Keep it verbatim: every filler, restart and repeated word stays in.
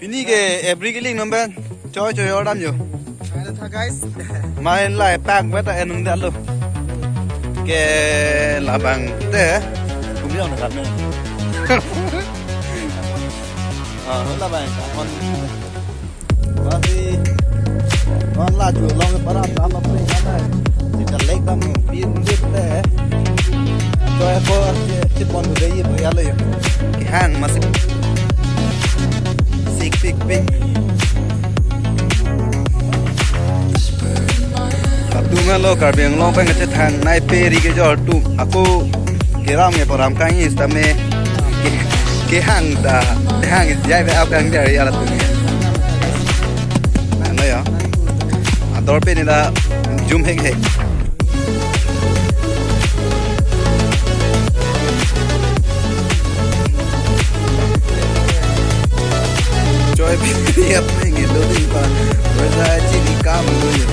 Pini ke every kiling number choi choi or dam yo. Ano tha guys. Main lai pak beta enung dalo. Ke labang te. Kumyong na kami. Ah, labang on. Masih on la ju long para sama pre kana. Kita lek dam pin dit te. Choi ko chipon de ye bhaiya lo yo. Kehang masih sik pik pik. Latum alo Karbi Anglong pen kachethangnei pe ri kejor atum ako keram ke param kangis tame ke-, kehang ta kehang jai be ap kang dari ala tum. Ano ya. Ador pe ni da jum hek hek. Choi pi pi ap ngi lo ding pa. Wesa chini kam lo yo.